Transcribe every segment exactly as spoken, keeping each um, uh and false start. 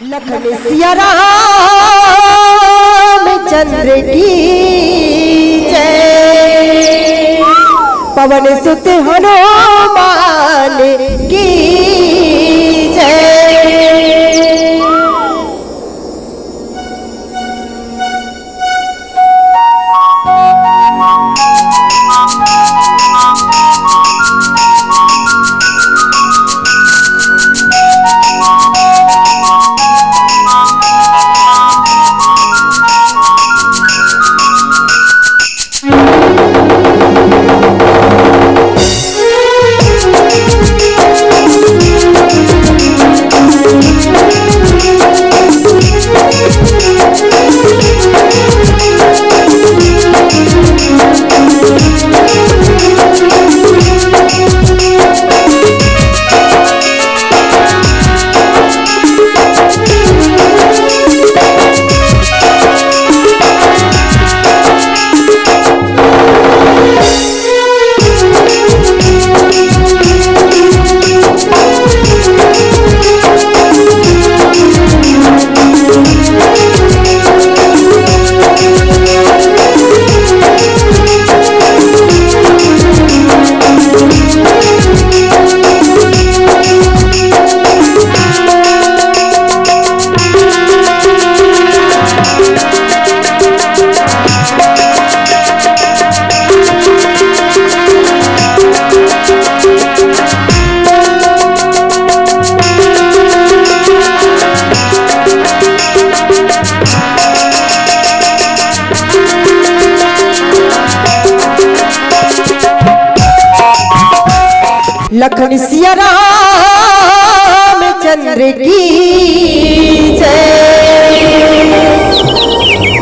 लखन सिया रामचंद्र की जय, पवन सुत हनुमान की जय। लखन सिया रामचंद्र की जय,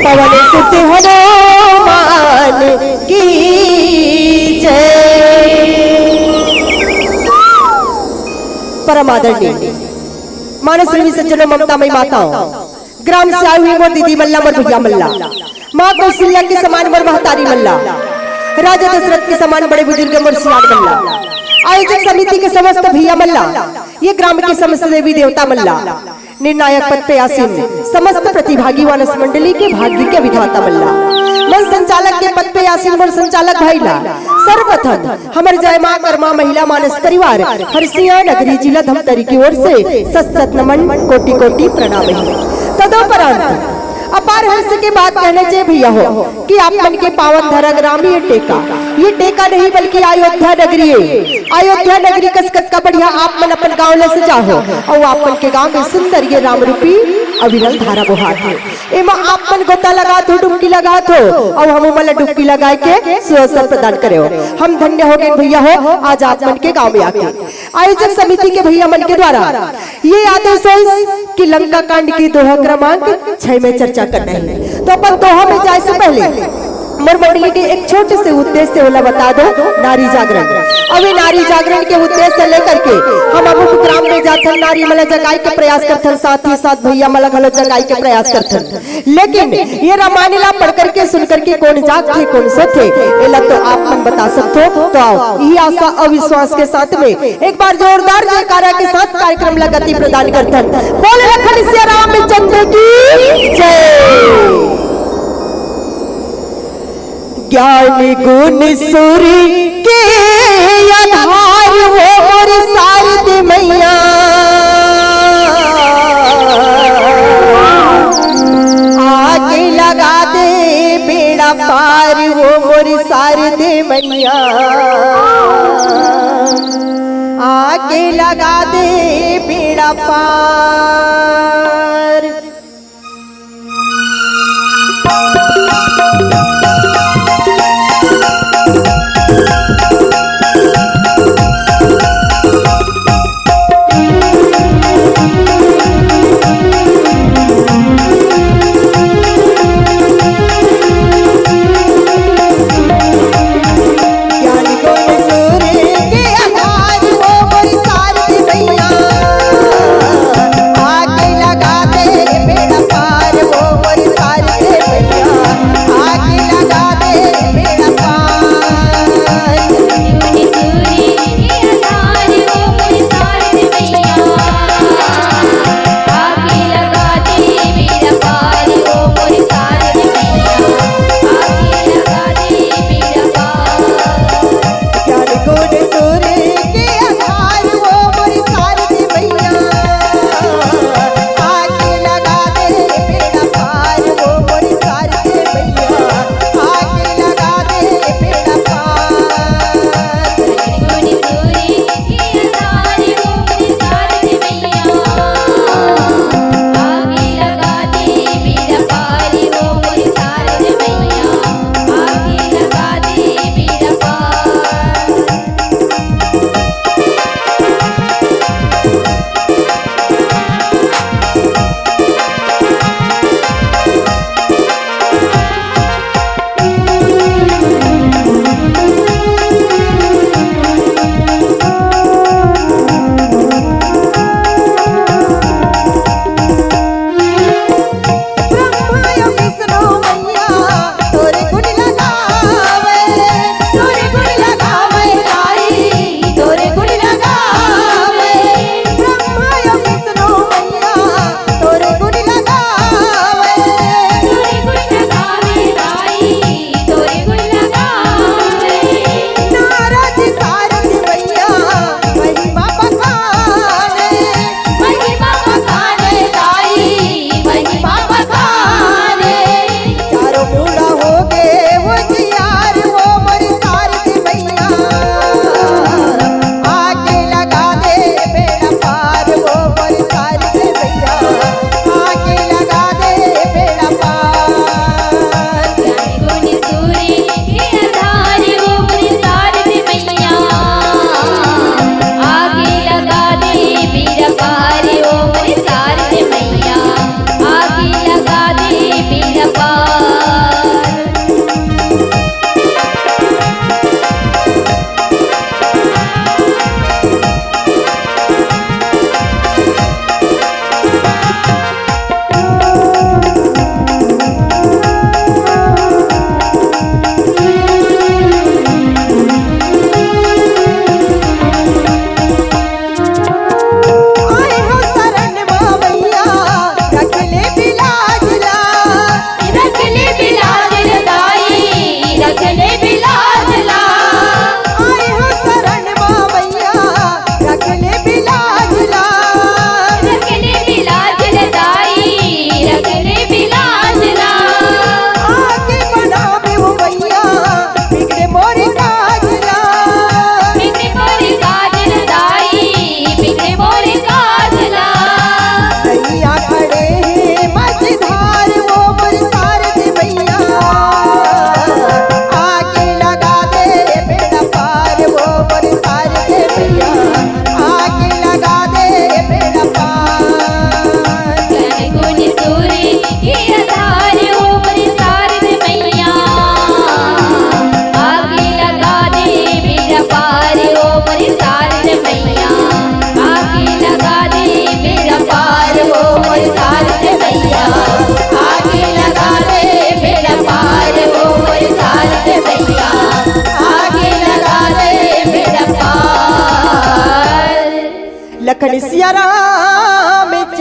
पवन सुत हनुमान की जय। परम आदरणीय मानस प्रेमी सज्जनों, ममता मई माताओं, ग्राम से आई हुई मोर दीदी मन ला, मोर भैया मन ला, माँ कौशल्या के समान मोर महतारी मन ला, राजा दशरथ के समान बड़े बुजुर्ग मोर सियान मन ला, आयोजक समिति के समस्त भैया मन ला, ये ग्राम के समस्त देवी देवता मन ला, निर्णायक पद पे आसीन समस्त प्रतिभागी मानस मंडली के भाग्य के विधाता मन ला, मन संचालक के पद पे आसीन मोर संचालक भाई ला, सर्वप्रथम हमर जय माँ कर्मा महिला मानस परिवार हरसिया नगरी जिला धमतरी की ओर से सत सत नमन, कोटि कोटि प्रणाम है। तदोपरांत अपार हर्ष के बात कहना चाहिए भैया हो कि आप मन के पावन धरा ग्राम ये टेका, ये टेका नहीं बल्कि अयोध्या नगरी है। अयोध्या नगरी कस कतका बढ़िया आप मन अपन गांव ला सजाहो अउ आप मन के गांव में सुंदर ये राम रूपी अविरल धारा बोहात हे। एमा आप मन गोता लगात हो, डुबकी लगात हो, अउ हमू मन ला डुबकी लगाए के सुअवसर प्रदान करे हो। हम धन्य हो गए भैया हो, आज आप मन के गांव में आके। आयोजक समिति के भैया मन के द्वारा ये आदेश होइस कि लंका कांड की दोहा क्रमांक छह में चर्चा करना है। तो अपन दोहा में जाए से पहले मोर मंडली के एक छोटे से उद्देश्य ओला बता दो, नारी जागरण। अब ये नारी जागरण के उद्देश्य लेकर के हम अमुक ग्राम में जाथन, नारी मन ला जगाए के प्रयास करथन, साथ ही साथ भैया मन ला घलो जगाए के प्रयास करथन। लेकिन ये रामायण ला पढ़ करके, सुन करके कौन जागथे, कौन सोथे, एला तो आप मन बता सकथो। तो आओ, यही आशा अउ विश्वास के साथ में एक बार जोरदार जयकारा के साथ कार्यक्रम ला गति प्रदान करथन। बोल लखन सिया रामचंद्र की जय। ज्ञान गुण सुर के आधार हो मोर शारद मैया, आके लगा दे बेड़ा पार हो मोर शारद मैया, आके लगा दे बेड़ा पार। ज्ञान गुण सूर्य के आधार हो मोर शारद मैया, आके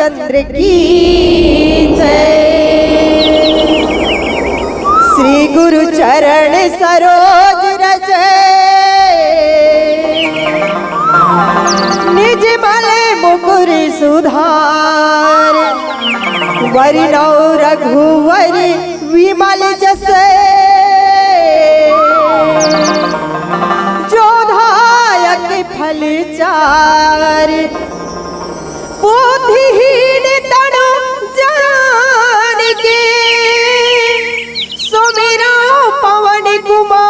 चंद्र की जय। श्री गुरु चरण सरोज रज, निज मल मुकुर सुधार। वरि नौ रघुवर विमल जस, जो दायक फल चार। बुद्धिहीन तनु जान के, सुमिरौ पवन कुमार।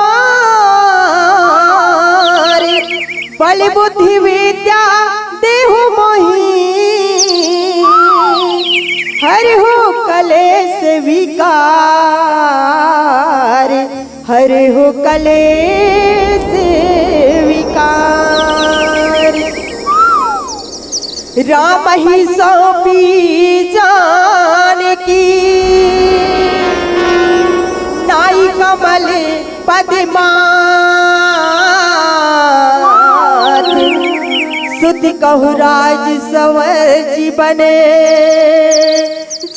बल बुद्धि विद्या देहु मोहि, हरहु कलेस विकार। हरहु कलेस विकार। रामहि सौंपी जानकी, नाई कमल पद माथ। सुत कहु राज सवर जीवन,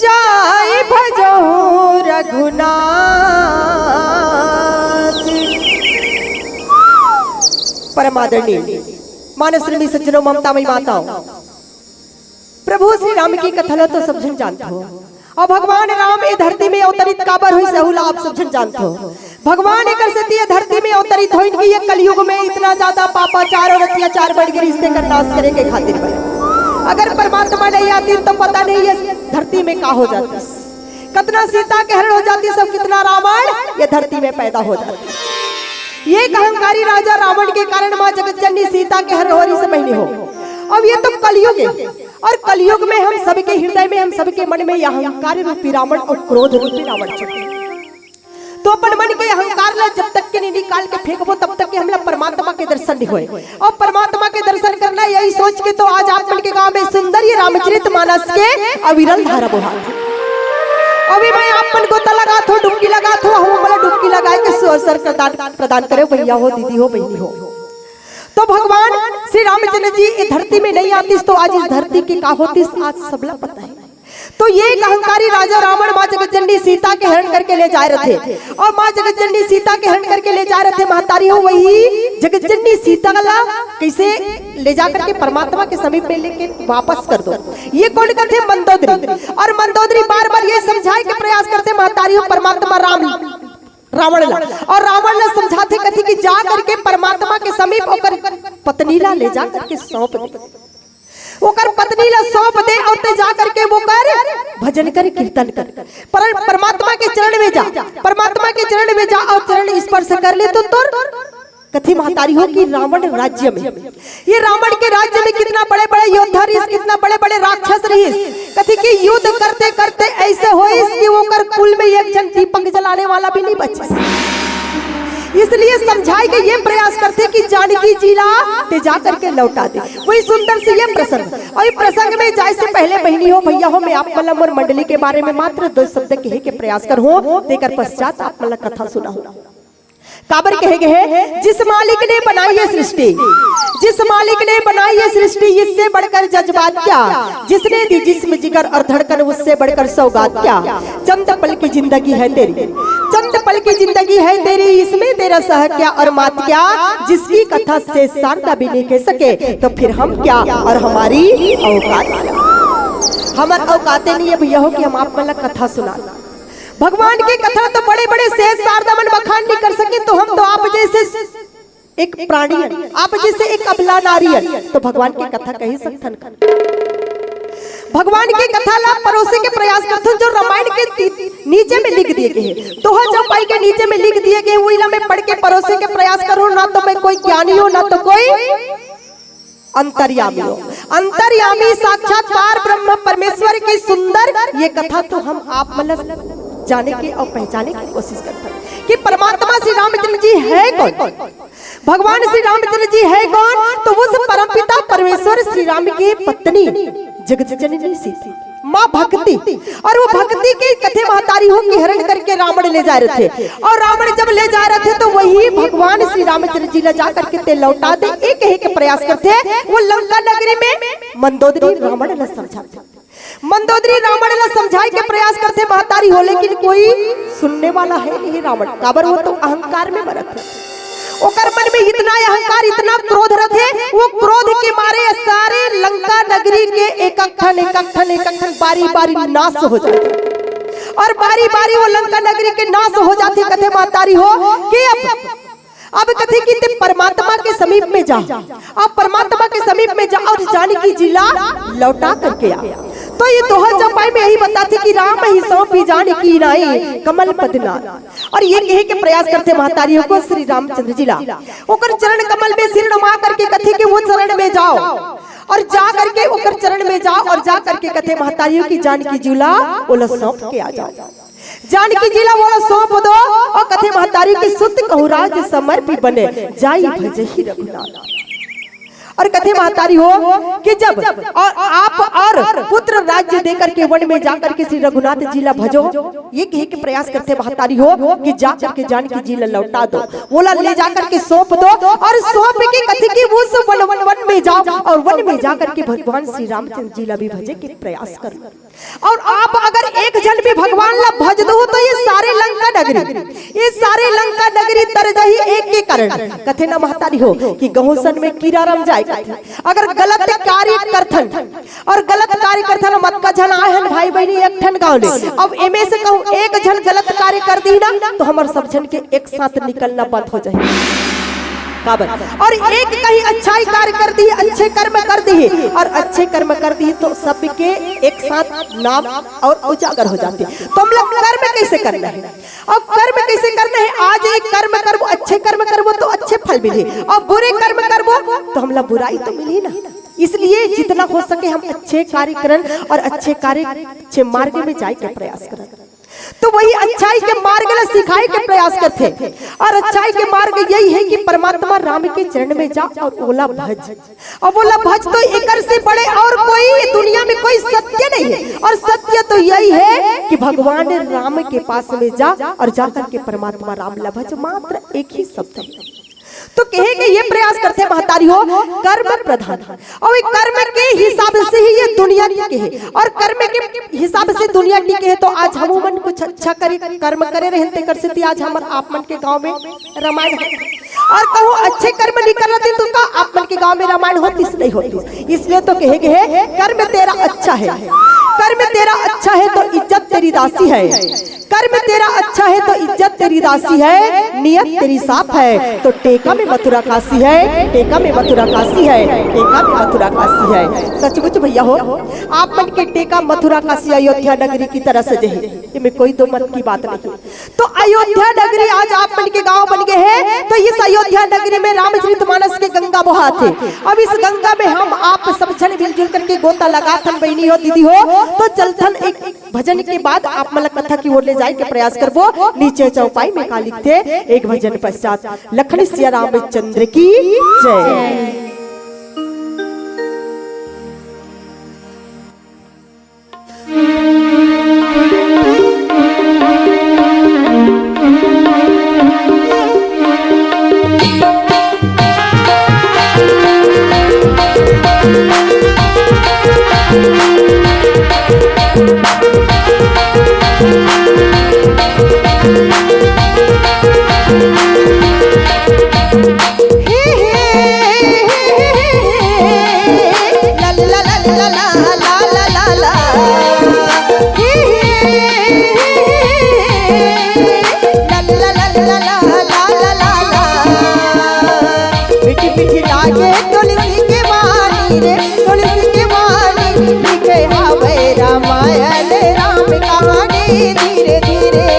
जाय भजहु रघुनाथ। परम आदरणीय मानस प्रेमी सज्जनों, ममतामयी माताओं, प्रभु श्री राम की कथा ला तो सब झन जानत हो। अउ भगवान राम ए धरती में अवतरित काबर होइस, सहू ला आप सब झन जानत हो। भगवान एकर सेती ए धरती में अवतरित होइन कि ये कलयुग में इतना ज्यादा पापाचार अउ अत्याचार बढ़ गे रिहिस, तेकर नाश करे के खातिर बने। अगर परमात्मा नहीं आतिस तो पता नहीं ये धरती में का हो जातिस, कतना सीता के हरण हो जातिस, सब कितना रावण ये धरती में पैदा हो जातिस। ये अहंकारी राजा रावण के कारण माँ जगत जननी सीता के हरण हो रिहिस बहिनी हो। अब ये तो कलयुग है, अउ कलयुग में हम सबके हृदय में, हम सबके मन में ये अहंकार रूपी रावण अउ क्रोध रूपी रावण छुपे। तो अपन मन के अहंकार ला जब तक के नहीं निकाल के फेंकबो, तब तक के हमला परमात्मा के दर्शन नहीं होए। अउ परमात्मा के दर्शन करना, यही सोच के तो आज आप मन के गांव में सुंदर ये रामचरित मानस के अविरल धारा बोहा। अभी मैं आप मन गोता लगात हो, डुबकी लगात हो, हम वाला डुबकी लगाए के सु-, अवसर प्रदान, प्रदान करे भैया हो, दीदी हो, बहिनी हो। तो भगवान श्री रामचंद्र जी ये धरती में नहीं आतिस तो आज इस धरती की का होतिस, आज सबला पता है। तो ये एक अहंकारी राजा रावण माँ जगत जननी सीता के हरण करके ले जाए रथे, अउ माँ जगत जननी सीता के हरण करके ले जाए रथे, महतारी हो, वही जगत जननी सीता ला कैसे ले जा करके परमात्मा के समीप में लेके वापस कर दो। ये कौन करथे? मंदोदरी। अउ मंदोदरी बार बार ये समझाए के प्रयास करथे, महतारी हो, परमात्मा राम रावण ला, अउ रावण ला समझाथे, कथे कि जा करके परमात्मा के समीप ओकर पत्नी ला ले जा करके सौंप दे, ओकर पत्नी ला सौंप दे अउ ते जा करके ओकर भजन कर, कीर्तन कर, पर परमात्मा के चरण में जा, परमात्मा के चरण में जा अउ चरण स्पर्श कर ले तो तोर कथे महतारी हो कि रावण राज्य में, ये रावण के राज्य में कितना बड़े बड़े योद्धा रहिस, कितना बड़े बड़े राक्षस रहिस। कथे कि युद्ध करते करते ऐसे होइस कि ओकर कुल में एक झन दीपक जलाने वाला भी नहीं बचिस। इसलिए समझाए के ये प्रयास करथे कि जानकी जी ला ते जा करके लौटा दे। वही सुंदर से ये प्रसंग, अउ ये प्रसंग में जाए से पहले बहिनी हो, भैया हो, मैं आप मन ला मोर मंडली के बारे में मात्र दो शब्द कहे के प्रयास करहूँ, तेकर पश्चात आप मन ला कथा सुनाहूँ। काबर कहे गे हे, जिस मालिक ने बनाई ये सृष्टि, जिस मालिक ने बनाई ये सृष्टि, इससे बढ़कर जज्बात क्या? जिसने दी जिस्म जिगर और धड़कन, उससे बढ़कर सौगात क्या? चंद पल की जिंदगी है तेरी, चंद पल की जिंदगी है तेरी, इसमें तेरा सह क्या और मात क्या? जिसकी कथा शेष शारदा भी नहीं कह सके, तो फिर हम क्या और हमारी औकात क्या? हमर औकाते नहीं है भैया हो कि हम आप मन ला कथा सुना। भगवान के कथा तो बड़े बड़े शेष शारदा मन बखान नहीं कर सके, तो हम तो आप जैसे एक प्राणी है, आप जैसे एक अबला नारी है, तो भगवान के कथा कही सकथन का? भगवान के कथा ला परोसे के प्रयास करथन, जो रामायण के ती-, नीचे में लिख दिए गए हैं। दोहा चौपाई के नीचे में लिख दिए गए, वही ला मैं पढ़ के परोसे के प्रयास करूँ ना, तो मैं कोई ज्ञानी हूँ, ना तो कोई अंतर्यामी हो, अंतर्यामी साक्षात पार ब्रह्म परमेश्वर की सुंदर ये कथा तो हम आप मन ला जाने के अउ पहचाने की कोशिश करथन कि परमात्मा श्री रामचंद्र जी है कौन, भगवान श्री रामचंद्र जी है कौन। तो उस परमपिता परमेश्वर श्री राम की पत्नी जगत जननी सीता माँ भक्ति, अउ वो भक्ति के कथे महतारी हो कि हरण करके रावण ले जा रहे थे, अउ रावण जब ले जा रहे थे तो वही भगवान श्री रामचंद्र जी ला जा करके ते लौटा दे, एक ही के प्रयास करथे। वो लंका नगरी में मंदोदरी रावण ला समझाथे, मंदोदरी रावण ला समझाए के प्रयास करथे महतारी हो, लेकिन कोई सुनने वाला है नहीं रावण, काबर वो तो अहंकार में मरत है। ओकर मन में इतना अहंकार, इतना क्रोध रथे, वो क्रोध के मारे सारे लंका नगरी के एक-एक ठन, एक-एक ठन, एक-एक ठन बारी-बारी नाश हो जाथे। और बारी-बारी वो लंका नगरी के नाश हो जाथे, कथे महतारी हो कि अब अब कथे कि ते परमात्मा के समीप में जा, अब परमात्मा के समीप में जा और जानकी जी ला लौटा करके आ। तो ये दोहा चौपाई में यही बताथे कि रामहिं सौंपी जानकी नाई कमल पद नाथ। और ये कहे के प्रयास करथे महतारी हो श्री रामचंद्र जी ला, ओकर चरण कमल में सिर नमा करके कथे कि वो चरण में जाओ और जा करके ओकर चरण में जाओ और जा करके कथे महतारी हो कि जानकी जी ला ओला सौंप के आ जाओ। जानकी जी ला ओला सौंप दो और कथे महतारी कि सुत कहूँ राज समर्पी बने, जाई भजहि रघुनाथ। और कथे महतारी हो कि जब और आप और पुत्र राज्य देकर के वन में जाकर के श्री रघुनाथ जी ला भजो, ये कहे के प्रयास करथे महतारी हो कि जा करके जानकी जी ला लौटा दो, ओला ले जा करके सौंप दो और सौंप के कथे कि उस वन, वन, वन में जाओ और वन में जा करके भगवान श्री रामचंद्र जी ला भी भजे के प्रयास करो। और आप अगर एक झन भी भगवान ला भज दो तो ये सारे लंका नगरी, ये सारे लंका नगरी तर जाही एक के कारण। कथे ना महतारी हो कि गहूं सन में कीरा रम जाए कथे। अगर गलत कार्य करथन और गलत कार्य करथन, मतका झन आए हन भाई बहिनी एक ठन गांव ले, अब एमे से कहूं एक झन गलत कार्य कर दी ना तो हमर सब झन के एक साथ निकलना बंद हो जाए। काबर? और एक कहीं अच्छाई कार्य कर दी, अच्छे कर्म कर दी, और अच्छे कर्म कर दी तो सबके एक साथ नाम और उजागर हो जाते। तो हम लोग कर्म कैसे करना है? अब कर्म कैसे करना है? आज एक कर्म करबो, अच्छे कर्म करबो तो अच्छे फल मिले, और बुरे कर्म करबो तो हमला बुराई तो मिली ना। इसलिए जितना हो सके हम अच्छे कार्य करन और अच्छे कार्य, अच्छे मार्ग में जाए के प्रयास करन। तो वही अच्छाई के मार्ग ला सिखाए के प्रयास करथे। और अच्छाई के मार्ग यही है कि परमात्मा राम के चरण में जा और ओला भज। अब ओला भज तो एकर से बड़े और कोई दुनिया में कोई सत्य नहीं है। और सत्य तो यही है कि भगवान राम के पास में जा और जाकर के परमात्मा राम ला भज, मात्र एक ही शब्द है। तो कहे के ये प्रयास करथे महतारी हो, कर्म प्रधान। और ये कर्म के हिसाब से ही ये दुनिया टिके है। और कर्म के हिसाब से दुनिया टिके है, तो आज हम मन कुछ अच्छा करे, कर्म करे रहन, तेकर सेती आज हमर आप मन के गांव में रामायण है। और कहूँ अच्छे कर्म नहीं करना थे, तो का आप मन के गांव में रामायण होतीस? नहीं होतीस। इसलिए तो कहे गए है, कर्म तेरा अच्छा है, कर्म तेरा अच्छा है तो इज्जत तेरी दासी है। कर्म तेरा अच्छा है तो इज्जत तेरी दासी है, नियत तेरी साफ है तो टेका में मथुरा काशी है, टेका में मथुरा काशी है, टेका में मथुरा काशी है। सचमुच भैया हो, आप मन के टेका मथुरा काशी अयोध्या नगरी की तरह सजे है, इमे कोई दो मत की बात नहीं। तो अयोध्या नगरी आज आप मन के गांव बन गए है, तो इस अयोध्या नगरी में रामचरित मानस के गंगा बहात है। अब इस गंगा में हम आप सब झन मिलजुल करके गोता लगाथन, बहिनी हो, दीदी हो, तो चलथन एक भजन के बाद आप मन ला कथा की ओर ले जाए के प्रयास करबो। नीचे चौपाई में का लिखथे, एक भजन पश्चात। लखन सिया रामचंद्र की जय। मीठी मीठी लागे तुलसी के बानी रे, तुलसी के बानी। लिखे हावय रामायण राम कहानी धीरे धीरे।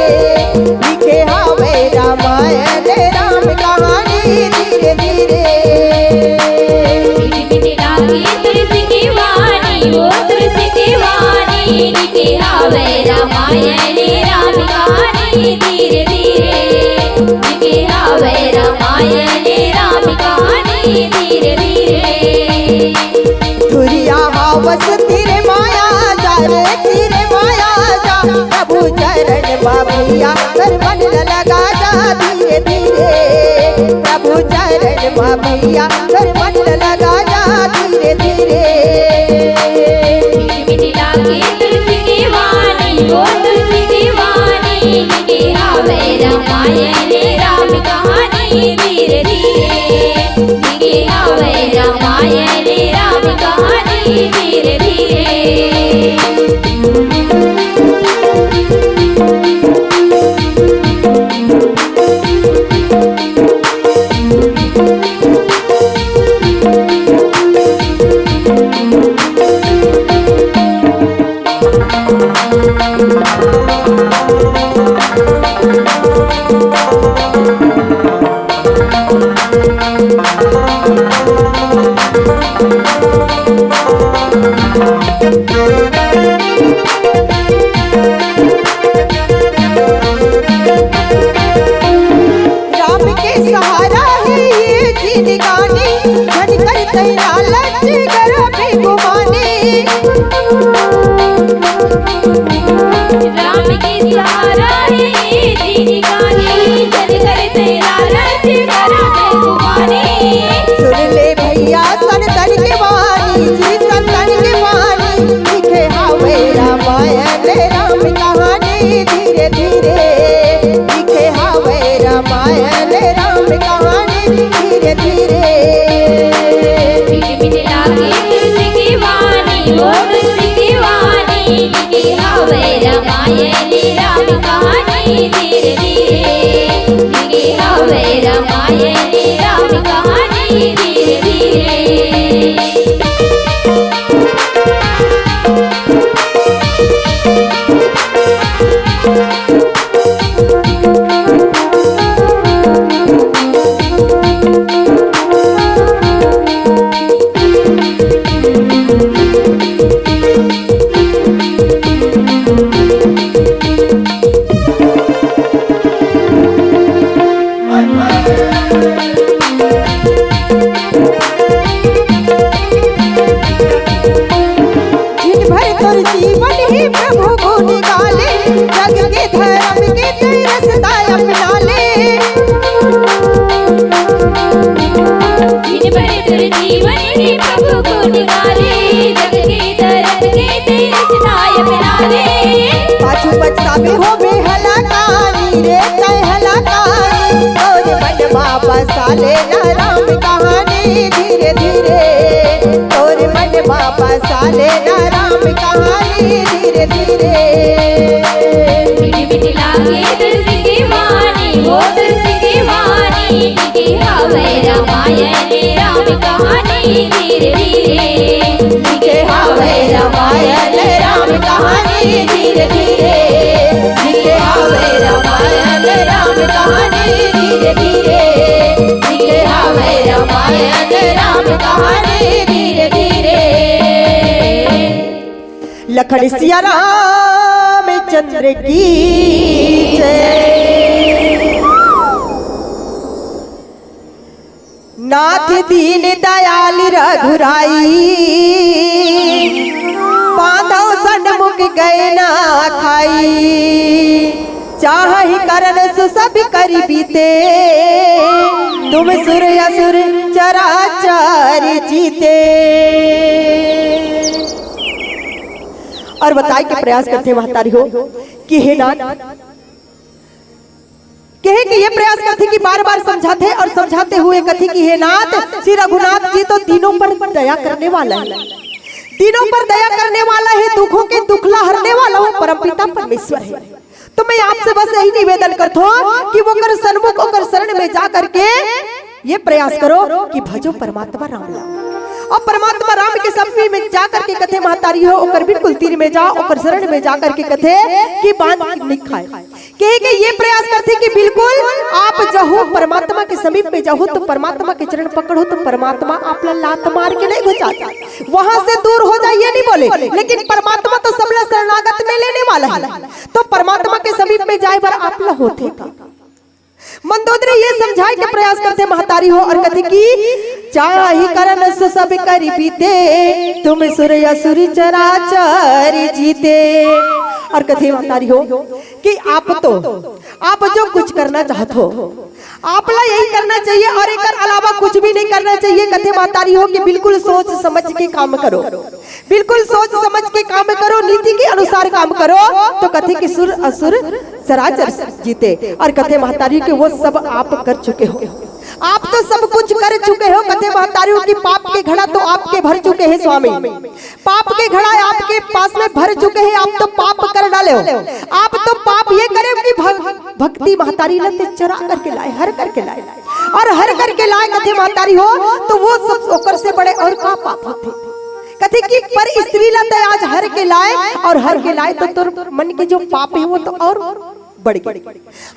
लिखे हावय रामायण राम कहानी धीरे धीरे। मीठी मीठी लागे तुलसी के बानी, ओ तुलसी के बानी। लिखे हावय रामायण राम कहानी धीरे धीरे। लिखे हावय रामायण राम कहानी धीरे धीरे। धुरिया हावस तीर माया जा रे, तीर माया जा। प्रभु चरण मा भैया कर मन लगा जा धीरे धीरे। प्रभु चरण मा भैया कर मन लगा जा धीरे धीरे। मीठी मीठी लागे तुलसी रामायण राम कहानी धीरे धीरे, लिखे हवै रामायण राम कहानी धीरे धीरे। राम के सहारा है ये जिंदगानी, झन कर तै लालच कर बेगुमानी। राम के सहारा है ये जिंदगानी, झन कर तै लालच कर बेगुमानी। सुन ले भैया संतन के वाणी, श्री संतन के वाणी, लिखे हवै रामायण राम कहानी धीरे धीरे, लिखे हवै रामायण राम कहानी धीरे धीरे। मीठ मीठ लागे तुलसी की वाणी, ओ तुलसी की वाणी, लिखे हवै रामायण राम कहानी धीरे धीरे, लिखे हवै रामायण राम कहानी धीरे धीरे। दिन भर तोर जीवन हे प्रभु गुण गाले, जग के धर्म के तै रस्ता अपना ले। दिन भर तोर जीवन हे प्रभु गुण गाले, जग के धर्म के तै रस्ता अपना ले। पाछू पछतावे होबे हलाकानी रे, तै हलाकानी। तोर मन मा बसा ले ना राम कहानी धीरे धीरे, तोर मन मा बसा ले ना राम कहानी धीरे धीरे। मीठ मीठ लागे तुलसी की वाणी, ओ तुलसी की वाणी, लिखे हवै रामायण राम कहानी धीरे धीरे। लिखे हवै रामायण राम कहानी धीरे धीरे, लिखे हवै रामायण राम कहानी धीरे धीरे, लिखे हवै रामायण राम कहानी धीरे धीरे। लखन सिया रामचंद्र की जय। नाथ दीन दयाल रघुराई, बांधव सनमुख गए ना खाई। चाहहि करन सु सब करि बीते, तुम सुर असुर चराचर जीते। अउ बताए के प्रयास करथे महतारी हो कि हे नाथ, कहे के ये प्रयास करथे कि बार-बार समझाथे अउ समझाते हुए कथे कि हे नाथ, श्री रघुनाथ जी तो दीनों पर दया करने वाला हे, दीनों पर दया करने वाला हे, दुखों के दुख ला हरने वाला वो परमपिता परमेश्वर हे। तो मैं आपसे बस यही निवेदन करथों कि वोकर सन्मुख, ओकर शरण में जा करके ये प्रयास करो कि भजो परमात्मा राम ला। अउ परमात्मा राम के समीप में जा करके कथे महतारी हो, ओकर बिल्कुल तीर में जाओ, ओकर शरण में जा करके कथे कि बांध के नइ खाए। कहे के ये प्रयास करथे कि बिल्कुल आप जाहू, परमात्मा के समीप में जाहू, तो परमात्मा के चरण पकड़ो, तो परमात्मा आप ला लात मार के नइ घुसा जाए, वहां से दूर हो जाए, ये नइ बोले, लेकिन परमात्मा तो सबला शरणागत में लेने वाला हे। तो परमात्मा के समीप में जाए बर आप ला होथे का? मंदोदरी ये समझाए के प्रयास करथे महतारी हो अउ कथे कि चाहहि करन सु सब करि बीते, तुम सुर असुर चराचर जीते। अउ कथे महतारी हो कि आप तो आप जो कुछ करना चाहत हो, आप ला यही करना चाहिए और एकर अलावा कुछ भी नहीं करना चाहिए। कथे महतारी हो कि बिल्कुल सोच समझ के काम करो, बिल्कुल सोच समझ के काम करो, नीति के अनुसार काम करो, तो कथे कि सुर असुर चराचर जीते। और कथे महतारी के वो सब आप कर चुके हो, आप तो सब कुछ कर चुके हो। कथे महतारी हो कि पाप के घड़ा तो आपके भर चुके हैं स्वामी, पाप के घड़ा आपके पास में भर चुके हैं। आप तो पाप कर डाले हो, आप तो पाप ये करे हो कि भग-, भक्ति महतारी ला ते चरा करके लाए, हर करके लाए, और हर करके लाए कथे महतारी हो, तो वो सब ओकर से बड़े और का पाप होथे। कथे कि पर स्त्री ला ते आज हर के लाए, और हर के लाए तो तोर मन के जो पाप है वो तो और बढ़ गे।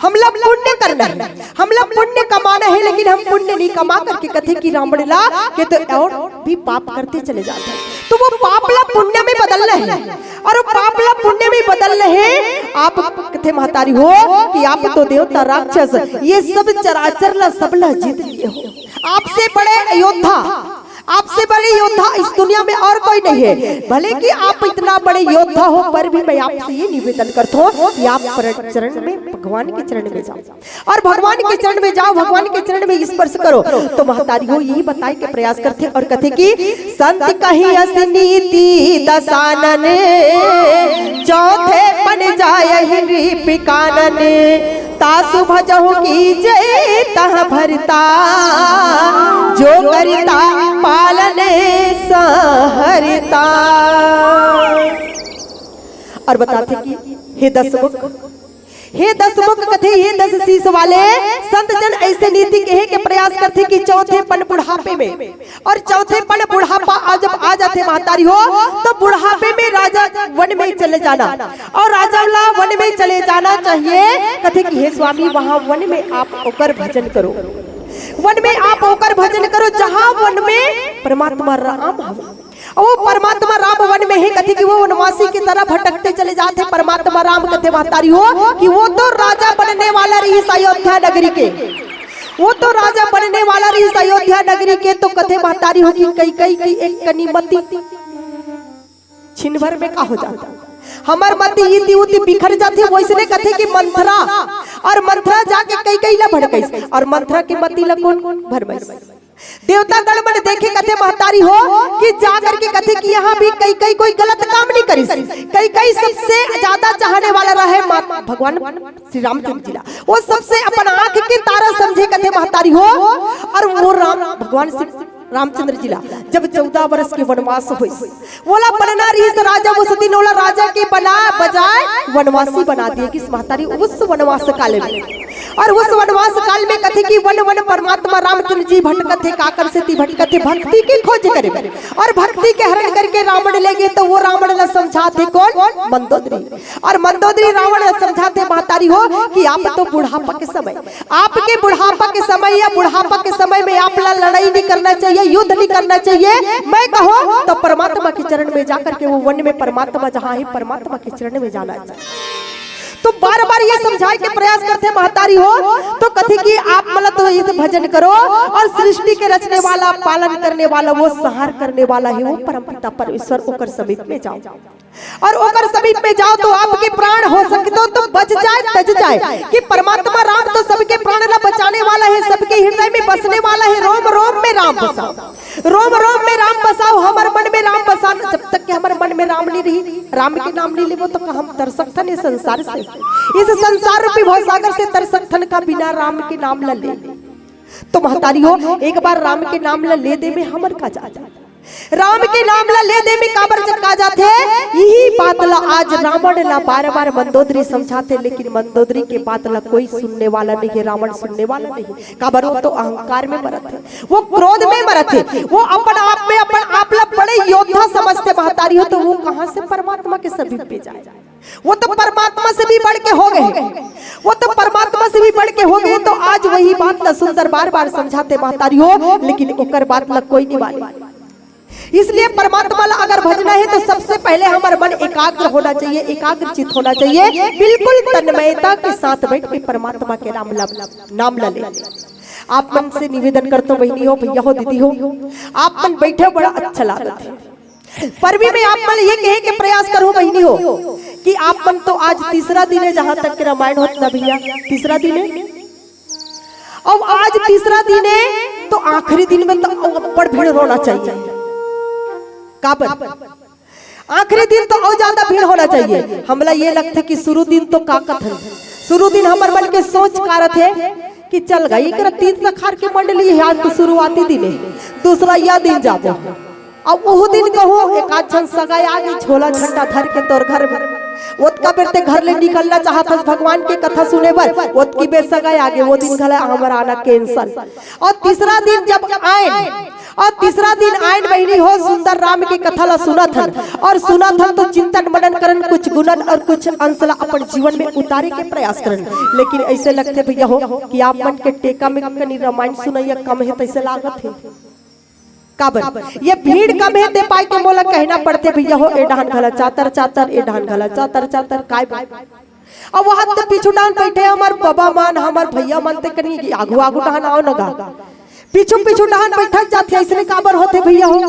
हमला पुण्य करना है, हमला पुण्य कमाना है, लेकिन हम पुण्य नहीं कमा करके कथे कि रावण ला के तो और भी पाप करते चले जाते हैं। तो वो पाप ला पुण्य में बदलना है, और वो पाप ला पुण्य में बदलना है। आप कथे महतारी हो कि आप तो देवता राक्षस, ये सब चराचर ला, सब ला जीत लिए हो। आपसे बड़े योद्धा, आपसे बड़े योद्धा इस दुनिया में और कोई नहीं है। भले कि आप इतना बड़े योद्धा हो, पर भी मैं आपसे ये निवेदन करता हूँ कि आप प्र-, चरण में, भगवान के चरण में जाओ, और भगवान के चरण में जाओ, भगवान के चरण में स्पर्श करो। तो महतारी हो यही बताए के प्रयास करथे और कथे कि संत कही अस नीति दसानन, चौथे पन जाय नृप कानन। तासु भजहु कीजे तह भरता, जो करिता पालन सहरता। और बताथे कि हे दस मुख, हे दस मुख कथे, हे दस शीश वाले संत जन ऐसे नीति कहे के प्रयास करथे कि चौथे पन बुढ़ापे में, और चौथे पन बुढ़ापा आ, जब आ जाथे महतारी हो, तो बुढ़ापे में राजा वन में चले जाना, और राजा ला वन में चले जाना चाहिए। कथे कि हे स्वामी, वहां वन में आप ओकर भजन करो, वन में आप ओकर भजन करो, जहां वन में परमात्मा राम हवे। और वो परमात्मा राम वन में है, कथे कि वो वनवासी की तरह भटकते चले जाते। परमात्मा राम कथे महतारी हो कि वो तो राजा बनने वाला रहिस अयोध्या नगरी के, वो तो राजा बनने वाला रहिस अयोध्या नगरी के। तो कथे महतारी हो कि कैकई की एक कनी मति छिन भर में का हो जाता, हमर मति इति उति बिखर जाथे। वैसने कथे कि मंथरा, और मंथरा जाके कैकई ला भड़कइस, और मंथरा के मति ला कोन भरमइस? देवता गण मन देखे कथे महतारी हो कि जा करके कथे कि यहाँ भी कैकई कोई गलत काम नहीं करिस। कैकई सबसे ज्यादा चाहने वाला रहे मात-, भगवान श्री रामचंद्र जी ला। वो सबसे अपन आंख के तारा समझे कथे महतारी हो, और वो राम, भगवान श्री रामचंद्र जी ला जब चौदह वर्ष के वनवास होइस, वोला बनना रहिस राजा, उस दिन वोला राजा के बना बजाय वनवासी बना दिए कि महतारी उस वनवास काल में। और उस वनवास काल में कथे कि वन वन परमात्मा रामचंद्र जी भटकत हे, काकर सेती भटकत हे? भक्ति की खोज करे बर। और भक्ति के हरण करके रावण ले गे, तो वो रावण ला समझाथे कोन? मंदोदरी। और मंदोदरी रावण ला समझाथे महतारी हो कि आप तो बुढ़ापा के समय, आपके बुढ़ापा के समय या बुढ़ापा के समय में आप ला लड़ाई नहीं करना चाहिए, युद्ध नहीं करना चाहिए। मैं कहूँ तो परमात्मा के चरण में जाकर के वो वन में परमात्मा जहाँ है, परमात्मा के चरण में जाना चाहिए। तो बार बार ये समझाए के प्रयास करथे महतारी हो, तो कथे कि आप मन तो ये भजन करो, और सृष्टि के रचने वाला, पालन करने वाला, वो संहार करने वाला है वो परमपिता परमेश्वर, ओकर समीप में जाओ, और ओकर समीप में जाओ तो आपके प्राण हो सकते हो तो बच जाए, तज जाए, कि परमात्मा राम तो सबके प्राण ला बचाने वाला है, सबके हृदय में बसने वाला है, रोम रोम में राम बसाओ, रोम रोम में राम बसाओ, हमर मन में राम बसाओ। जब तक कि हमर मन में राम नहीं रही, राम के नाम नहीं लेबो, तो का हम तर सकथन ये संसार से? इस संसार रूपी भवसागर से तर सकथन का बिना राम के नाम ला ले? तो महतारी हो, एक बार राम के नाम ला ले दे में हमर का जाथे? राम के नाम ला ले दे में काबर चक्का जाथे? यही बात ला आज रावण ला बार बार मंदोदरी समझाथे, लेकिन मंदोदरी के बात ला कोई सुनने वाला नहीं है, रावण सुनने वाला नहीं है। काबर वो तो अहंकार में मरत है, वो क्रोध में मरत है, वो अपन आप में अपन आप ला बड़े योद्धा समझथे महतारी हो, तो वो कहाँ से परमात्मा के समीप पे जाए? वो तो परमात्मा से भी बढ़ के हो गए, वो तो परमात्मा से भी बढ़ के हो गए। तो आज वही बात ला सुंदर बार बार समझाथे महतारी हो, लेकिन ओकर बात ला कोई नहीं माने। इसलिए परमात्मा ला अगर भजना है तो सबसे पहले हमारा मन एकाग्र होना चाहिए, एकाग्र चित होना चाहिए, बिल्कुल तन्मयता के साथ बैठ के परमात्मा के नाम ला, नाम ला ले। आप मन से निवेदन करता हूँ बहिनी हो, भैया हो, दीदी हो, आप मन बैठे बड़ा अच्छा लागत है। पर भी मैं आप मन ये कहे के प्रयास करूँ बहिनी हो कि आप मन तो आज तीसरा दिन हे, जहां तक के रामायण होत ना भैया, तीसरा दिन हे। अब आज तीसरा दिन हे, तो आखिरी दिन में तो अब्बड़ भीड़ होना चाहिए। काबर? आखिरी दिन तो अउ ज्यादा भीड़ होना चाहिए। हमला ये लगथे कि शुरू दिन तो का कथन, शुरू दिन हमर मन के सोच का रथे कि चल गा, एकरा तीन तखार के मंडली हे, आज तो शुरुआती दिन हे, दूसरा या दिन जाबो। अब उहू दिन कहूँ एक आध झन सगाई आ गे, झोला झंडा धर के तोर घर में, ओतका बेर ते घर ले निकलना चाहत हस भगवान के कथा सुने बर, ओतकी बेर सगाई आ गे, वो दिन घला हमर आना cancel। अउ तीसरा दिन जब आएन, अउ तीसरा दिन आएन बहिनी हो, सुंदर राम के कथा ला सुनत हन, अउ सुनत हन तो चिंतन मनन करन, कुछ गुनन अउ कुछ अंश ला अपन जीवन में उतारे के प्रयास करन। लेकिन अइसे लगथे भैया हो कि आप मन के टेका में कनी रामायण सुनइया कम हे, तइसे लागत हे। काबर? ये भीड़ कम हे, ते पाय के मोला कहना पड़थे भैया हो, ए डहान घला चातर चातर, ए डहान घला चातर चातर, काय बर? अब वहां ते पीछू डहान बइठे हमर बबा मन, हमर भैया मन, ते कनी आगू आगू डहान आव न गा। पीछू पीछू डहान बइठत जाथे, अइसने काबर होथे भैया हो?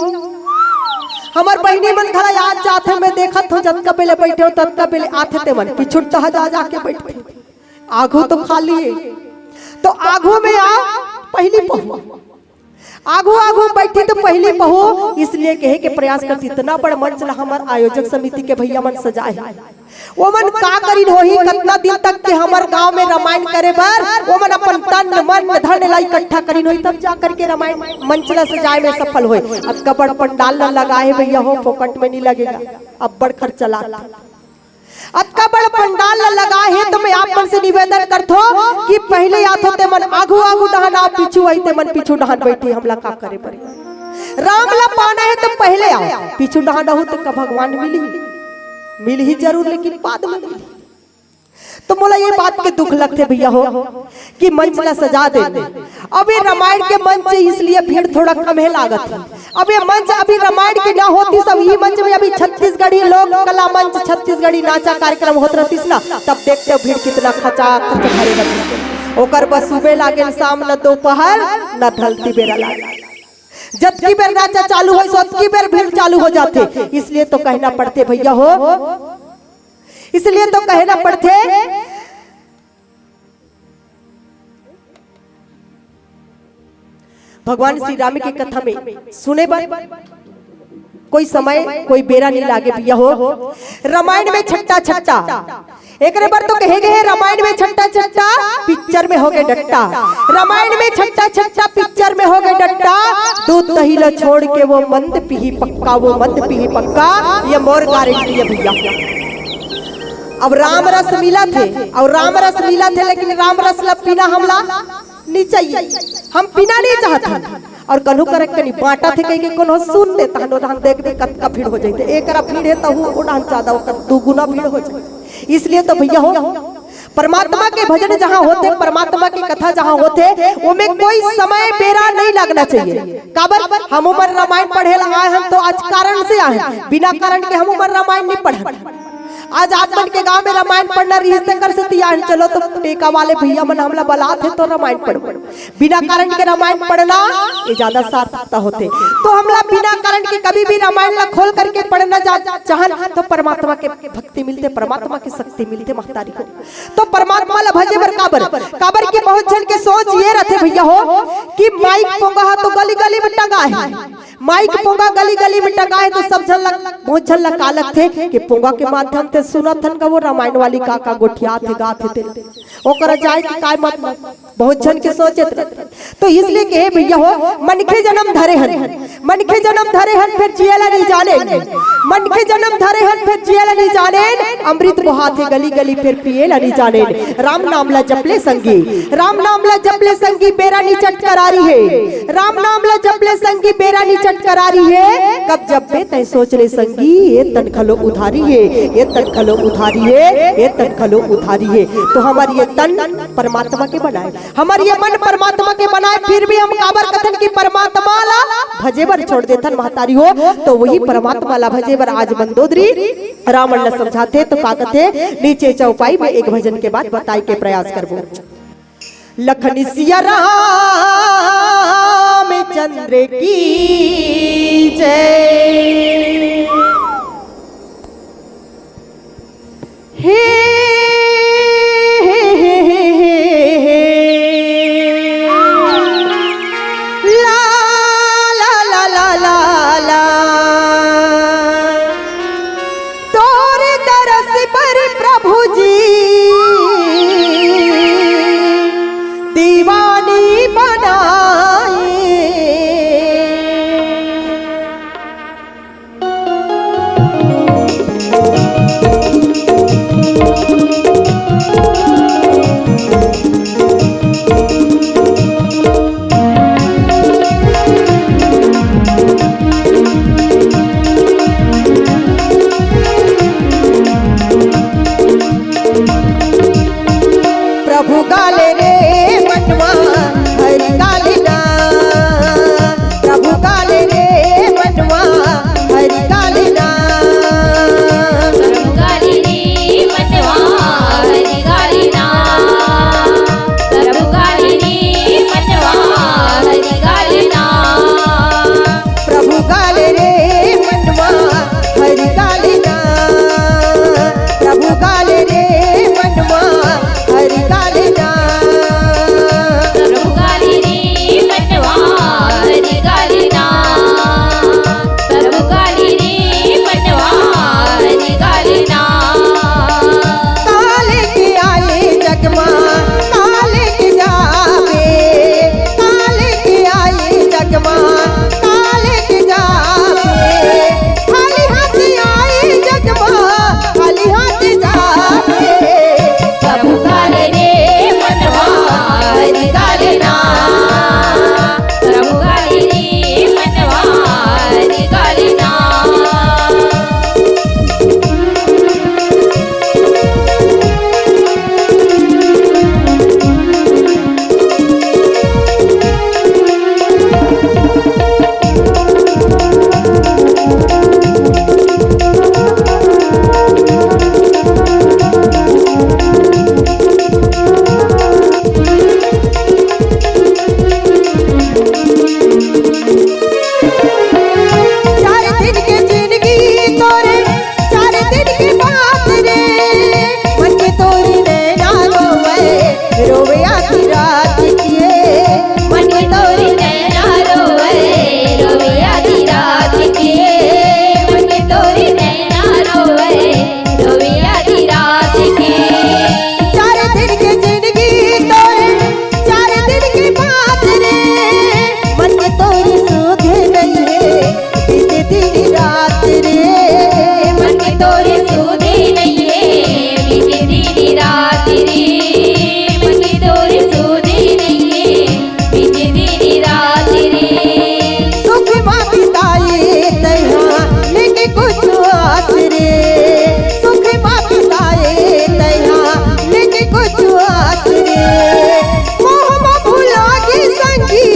हमर बहिनी मन घला आज जाथे, मैं देखत हूँ, जतका बेले बइठे हो, ततका बेले आथे ते मन पीछू डहा जा जाके बइठथे। आगू तो खाली हे, तो आगू में आ, पहिली पहुंच। आगू आगू बइठी तो पहिली पहुंच, इसलिए कहे के प्रयास करत, इतना बड़ मंच ला हमर आयोजक समिति के भैया मन सजाए हे। ओमन का करिन होही, कतना दिन तक के हमर गांव में रामायण करे बर ओमन अपन तन मन धन ला इकट्ठा करिन होही, तब जा करके रामायण मंच ला सजाए में सफल होय। अतका बड़ पंडाल ला लगाए हे भैया हो, फोकट में नहीं लगेगा, अब्बड़ खर्चा लागथे। अतका बड़ पंडाल ला लगाए हे, तो मैं आप मन से निवेदन करथो कि पहले आथो ते मन आगू आगू डहान आओ, पीछू आई ते मन पीछू डहान बइठे, हमला का करे पड़े? राम ला पाना हे तो पहले आओ, पीछू डहान आहू तो का भगवान मिलही, मिलही जरूर, लेकिन बाद में मिलही। तो मोला ये बात के दुख लगथे भैया हो कि मंच ला सजा दे। अब ये रामायण के मंच हे, इसलिए भीड़ थोड़ा कम हे लागत हे। अब ये मंच अभी रामायण के ना होतिस, अब ये मंच में अभी छत्तीसगढ़ी लोक कला मंच, छत्तीसगढ़ी नाचा कार्यक्रम होत रहतिस ना, तब देखते भीड़ कितना खचा खच भरे रहतिस। ओकर बस सुबह लागेल, शाम न दोपहर न ढलती बेरा लागे। जतकी बेर नाचा चालू होय, ओतकी बेर भीड़ चालू हो जाथे। इसलिए तो कहना पड़थे भैया हो, इसलिए तो कहना पड़थे। भगवान श्री राम के कथा में सुने बर कोई समय, कोई बेरा नहीं लागे भैया हो। रामायण में छट्टा छट्टा, एकरे बर तो कहे गए हे, रामायण में छट्टा छट्टा, पिक्चर में हो गए डट्टा। रामायण में छट्टा छट्टा, पिक्चर में हो गए डट्टा। दूध दही ला छोड़ के वो मंद पीही पक्का, वो मंद पीही पक्का, ये मोर गारंटी हे भैया। अब राम रस मिलत हे, अउ राम रस मिलत हे, लेकिन राम रस ला पीना हमला नहीं चाहिए, हम पीना नहीं चाहत हन। अउ कन्हू करक कनी बांटत हे कहिके कोनो सुन लेत हन, ओ डहान देख दे कतका भीड़ हो जाथे, एकरा भीड़ हे तहू ओ डहान ज्यादा, ओकर दुगुना भीड़ हो जाथे। इसलिए तो भैया हो, परमात्मा के भजन जहाँ होथे, परमात्मा के कथा जहाँ होथे, ओमे कोई समय बेरा नहीं लगना चाहिए। काबर? हम उमर रामायण पढ़े ला आए हन तो आज कारण से आए हन, बिना कारण के हम उमर रामायण नहीं पढ़न। आज आप मन के गांव में रामायण पढ़ना रहिस, तेकर सेती आए हन। चलो, तो टेका वाले भैया मन हमला बलात हे, तो रामायण पढ़बो। बिना कारण के रामायण पढ़ना, ये ज्यादा सार्थकता होथे। तो हमला बिना कारण के कभी भी रामायण ला खोल करके पढ़ना जा, चाहन, तो परमात्मा के भक्ति मिलथे, परमात्मा के शक्ति मिलथे, महतारी हो। तो परमात्मा ला भजे बर काबर? काबर कि बहुत झन के सोच ये रथे भैया हो कि माइक पोंगा ह तो गली गली में टंगा हे, माइक पोंगा गली गली में टंगा हे, तो सब झन ला, बहुत झन ला का लगथे कि पोंगा के माध्यम से सुनत हन का वो रामायण वाली का का गोठियात हे, गात हे तेला, ओकरा जाए के काय मतलब? बहुत झन के सोचत रथे। तो इसलिए कहे भैया हो, मनखे जन्म धरे हन, मनखे जन्म धरे हन, फेर जिए ला नहीं जाने। मनखे जन्म धरे हन, फेर जिए ला नहीं जाने। अमृत बोहाथे गली गली, फेर पिए ला नहीं जाने। राम नाम ला जप ले संगी, राम नाम ला जप ले संगी, बेरा निचट करारी हे। राम नाम ला जप ले संगी, बेरा निचट करारी हे। कब जपबे तैं सोच ले संगी, ये तन घलो उधारी हे, ये तन घलो उधारी हे, ये तन घलो उधारी हे। तो हमर ये तन परमात्मा के बनाए, हमर ये मन परमात्मा के बनाए, फिर भी हम काबर कथन कि परमात्मा ला भजे बर छोड़ देथन महतारी हो। तो वही परमात्मा ला भजे बर आज मंदोदरी रावण ला समझाथे तो का कथे, नीचे चौपाई में एक भजन के बाद बताए के प्रयास करबो। लखन सिया रामचंद्र की जय। हे, हे, हे, हे, हे, हे। ला, ला, ला, ला, ला, ला। तोर दरस पर प्रभु जी दीवानी बनाए। प्रभु गाले रे मनवा, हरि गाले ना। प्रभु गाले रे मनवा, हरि गाले ना। प्रभु गाले रे मनवा, हरि गाले ना। प्रभु गाले रे मनवा, हरि गाले ना। प्रभु गाले रे मनवा, हरि गाले ना। प्रभु गाले रे मनवा, हरि गाले ना। प्रभु गाले रे मनवा, हरि गाले ना। प्रभु गाले रे मनवा, हरि गाले ना। काले के आए जगमा, काले के जाबे। काले के आए जगमा, काले के जाबे। खाली हाथ आए जगमा, खाली हाथ जाबे। प्रभु गाले रे मनवा, हरि गाले ना। प्रभु गाले रे मनवा, हरि गाले ना। चार दिन के जिंदगी तोरे, चार दिन के बात रे। मन के तोरी नैना रोवे, रोवे आधी रात किए। मन के तोरी नैना रोवे, रोवे आधी रात किए। मन के तोरी नैना रोवे, रोवे आधी रात के। चार दिन के जिंदगी तोरे, चार दिन के बात रे। मन के तोरी सुध नहीं है, बीते दिन रात रे। मन के तोरी सुध नहीं है, बीते दिन रात रे। मन के तोरी सुध नहीं है, बीते दिन रात रे। सुख मा बिताए तैहा, लेके कुछ आस रे। सुख मा बिताए तैहा, लेके कुछ आस रे। मोह मा भुला के संगी,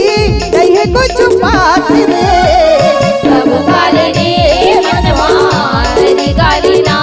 नहीं है कुछ पास रे। प्रभु गाले रे मनवा, हरि गाले ना।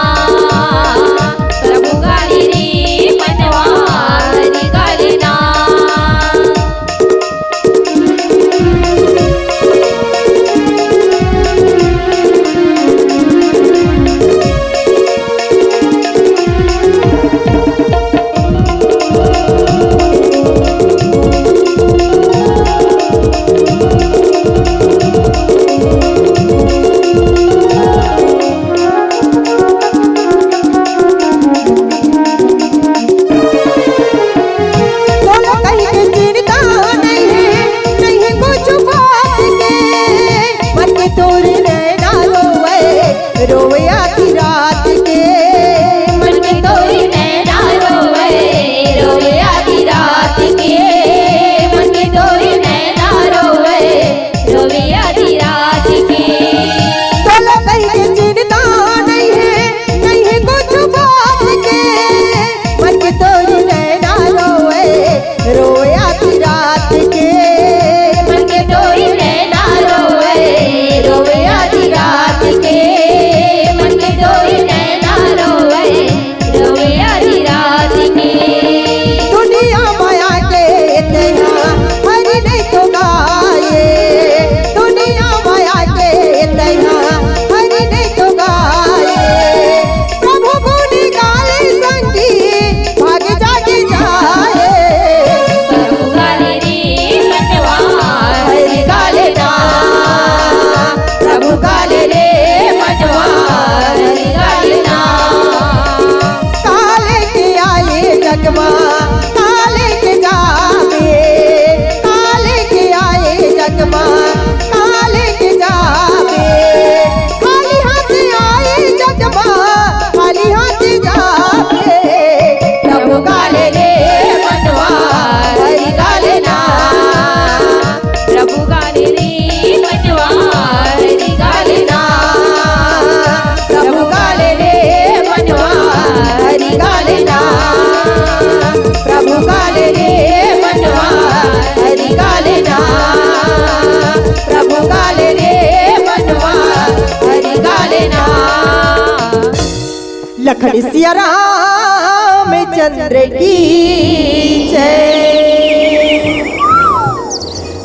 लखन सिया रामचंद्र की जय।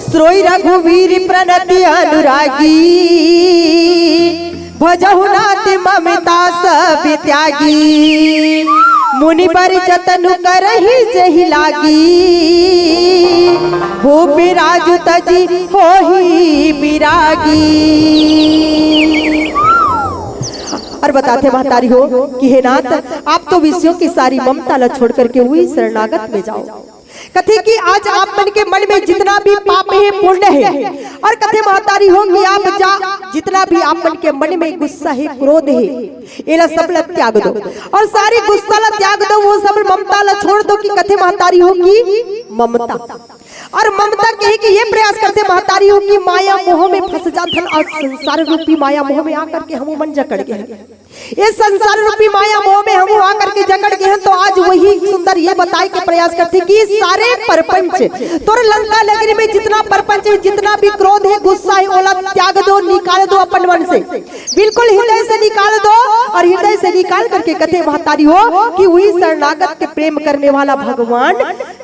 श्रोई रघुवीर प्रणति अनुरागी, भजहु नाथ ममता सब त्यागी। मुनि बर जतनु करहि जहि लागी, भूपि राजु तजि होहि बिरागी। और बताथे महतारी हो कि हे नाथ, आप तो विषयों की सारी ममता ला छोड़ करके उही शरणागत में जाओ। कथे कि आज आप मन के मन में जितना भी पाप हे, पुण्य हे, और कथे महतारी हो कि आप जा, जितना भी आप मन के मन में गुस्सा हे, क्रोध हे, एला सब ला त्याग दो, और सारी गुस्सा ला त्याग दो, वो सब ममता ला छोड़ दो, कि कथे महतारी हो कि ममता। और ममता कहे कि ये प्रयास करथे महतारी हो कि माया मोह में फंस जाथन, और संसार रूपी माया मोह में आकर के हमू मन जकड़ गे हन। ये संसार रूपी माया मोह में हमू आकर के जकड़ गे हन। तो आज वही सुंदर ये बताए के प्रयास करथे कि सारे परपंच, तोर लंका नगरी में जितना परपंच हे, जितना भी क्रोध हे, गुस्सा हे, ओला त्याग दो, निकाल दो अपन मन से, बिल्कुल हृदय से निकाल दो। और हृदय से निकाल करके कथे महतारी हो कि उही शरणागत के प्रेम करने वाला भगवान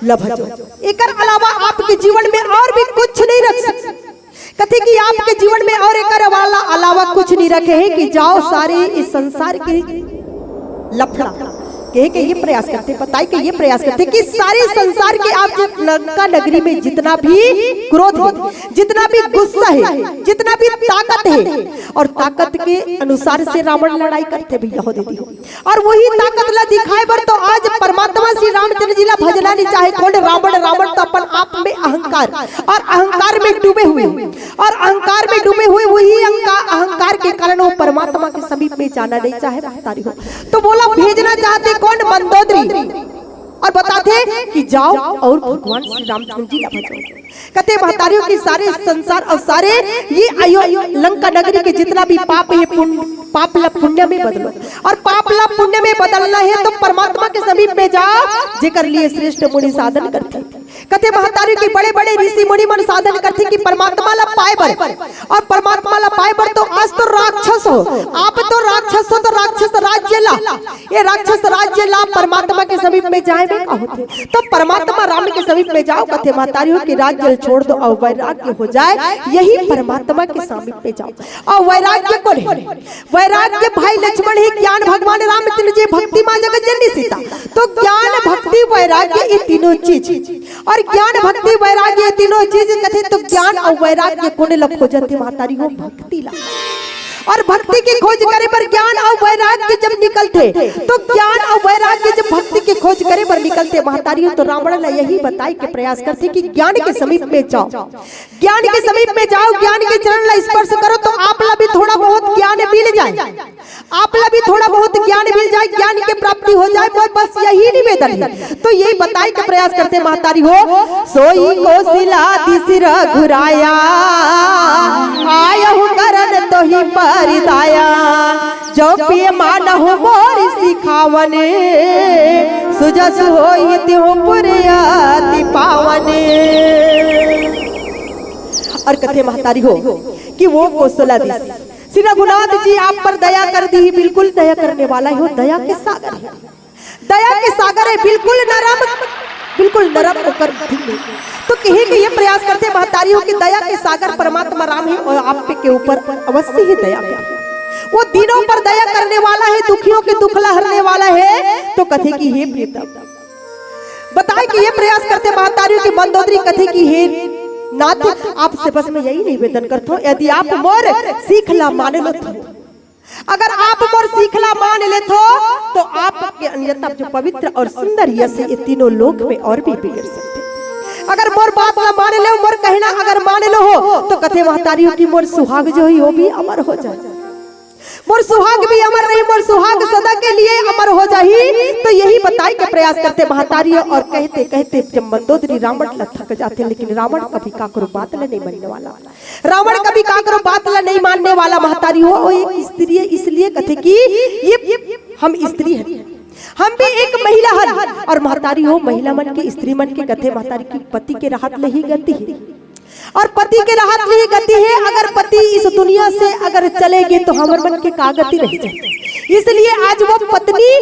ला भजो। एकर अलावा आपके जीवन में और भी कुछ नहीं रख सकते। कथे कि आपके जीवन में और एकर वाला अलावा कुछ नहीं रखे हे कि जाओ सारे इस संसार के लफड़ा। कहे के ये प्रयास करथे, बताए के ये प्रयास करथे कि सारे संसार के आप जित-, लंका नगरी में जितना भी क्रोध हे, जितना भी गुस्सा हे, जितना भी ताकत हे, और ताकत के अनुसार से रावण लड़ाई करथे भैया हो दीदी हो। और वही ताकत ला दिखाए बर तो आज परमात्मा श्री रामचंद्र जी ला भजना नहीं चाहे, कोन रावण, रावण तो अपन आप में अहंकार और अहंकार में डूबे हुए, और अहंकार में डूबे हुए वही अहंका-, अहंकार के कारण वो परमात्मा के समीप में जाना नहीं चाहे महतारी हो। तो बोला भेजना चाहथे कोन? मंदोदरी। और बताथे कि जाओ और भगवान श्री रामचंद्र जी ला भजो। कथे महतारी हो कि सारे संसार और सारे ये अयो-, लंका नगरी के जितना भी पाप हे, पुण्य, पाप ला पुण्य में बदलो, और पाप ला पुण्य में बदलना हे तो परमात्मा के समीप में जाओ, जेकर लिए श्रेष्ठ मुनि साधन करथे। कथे महतारी हो कि बड़े-बड़े ऋषि मुनि मन साधन करथे कि परमात्मा ला पाए बर, और परमात्मा ला पाए बर तो आज तो राक्षस हो, आप तो राक्षस हो, तो राक्षस राज्य ला, ये राक्षस राज्य ला परमात्मा के समीप में जाए में का होथे? तो परमात्मा राम के समीप में जाओ, कथे महतारी हो कि राज्य छोड़ दो और वैराग्य हो जाए, यही परमात्मा के समीप में जाओ। और वैराग्य कोन हे? वैराग्य भाई लक्ष्मण हे, ज्ञान भगवान रामचंद्र जी, भक्ति माँ जगत जननी सीता। तो ज्ञान, भक्ति, वैराग्य, ये तीनों चीज, और ज्ञान, भक्ति, वैराग्य, ये तीनों चीज कथे तो ज्ञान और वैराग्य कोन ला खोजथे महतारी हो? भक्ति ला। और भक्ति के खोज करे बर ज्ञान और वैराग्य जब निकलथे, तो ज्ञान और वैराग्य जब भक्ति के खोज करे बर निकलथे महतारी हो, तो रावण ला यही बताए के प्रयास करथे कि ज्ञान के समीप में जाओ, ज्ञान के समीप में जाओ, ज्ञान के चरण ला स्पर्श करो तो आप ला भी थोड़ा बहुत ज्ञान मिल जाए, आप ला भी थोड़ा बहुत ज्ञान मिल जाए, ज्ञान के प्राप्ति हो जाए, बस, बस यही निवेदन हे। तो यही बताए के प्रयास करथे महतारी हो, सोई कोसिला दिसि रघुराया, आयहु करन तोहि परिदाया, जो पिय मानहु मोर सिखावन, सुजस होई तिहु पुर अति पावन। और कथे महतारी हो कि वो कोसला दिस श्री रघुनाथ जी आप पर दया कर दी, बिल्कुल दया करने वाला हे, दया के सागर हे, दया के सागर हे, बिल्कुल नरम, बिल्कुल नरम ओकर दिल हे। तो कहे के ये प्रयास करथे महतारी हो कि दया के सागर परमात्मा राम हे और आप पे के ऊपर अवश्य ही दया करे। वो दीनों पर दया करने वाला हे, दुखियों के दुख ला हरने वाला हे। तो कथे कि हे प्रीतम, बताए के ये प्रयास करथे महतारी हो कि मंदोदरी कथे कि हे नाथ, आपसे बस मैं यही निवेदन करथों, यदि आप मोर सीख ला मान लेथो, अगर आप मोर सीख ला मान लेथो, तो आपके अन्यथा जो पवित्र और सुंदर यश हे, ये तीनों लोक में और भी बिगड़ सकथे। अगर मोर बात ला मान लेव, मोर कहना अगर मान लेहू, तो कथे महतारी हो कि मोर सुहाग जो हे, वो भी अमर हो जाए। मोर सुहाग भी अमर रही, मोर सुहाग सदा के लिए अमर हो जाही। तो यही बताए के प्रयास करथे महतारी हो। और कहते कहते जब मंदोदरी रावण ला थक जाथे, लेकिन रावण कभी काकरो बात ला नहीं मानने वाला, रावण कभी काकरो बात ला नहीं मानने वाला महतारी हो। वो एक स्त्री हे, इसलिए कथे कि ये हम स्त्री हन, हम भी एक महिला हन। और महतारी हो, महिला मन के, स्त्री मन के कथे महतारी कि पति के रहत ले ही गति हे, और पति के रहत ले ही गति हे। अगर पति इस दुनिया से अगर चले गे तो हमर मन के का गति रह जाए। इसलिए आज वो पत्नी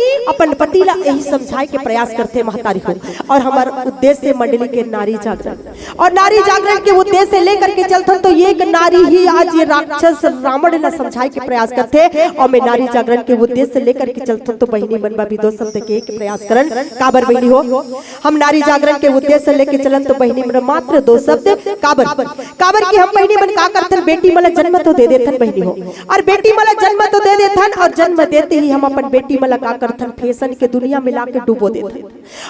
ला यही समझाए के प्रयास करथे महतारी हो। और हमर उद्देश्य मंडली के नारी जागरण, और नारी जागरण के उद्देश्य लेकर के चलथन तो ये एक नारी ही आज ये राक्षस रावण ला समझाए के प्रयास करथे। और मैं नारी जागरण के उद्देश्य लेकर के चलथन तो बहिनी मन बर भी दो शब्द के एक प्रयास करन। काबर बहिनी हो, हम नारी जागरण के उद्देश्य लेके चलन तो बहिनी मन मात्र दो शब्द। काबर? काबर कि हम बहिनी मन का करथन, बेटी मन ला जन्म तो दे देथन बहिनी हो, और बेटी मन ला जन्म तो दे देथन, और जन्म देते ही हम अपन बेटी मन ला का करथन, फैशन के दुनिया में लाके डुबो देथन।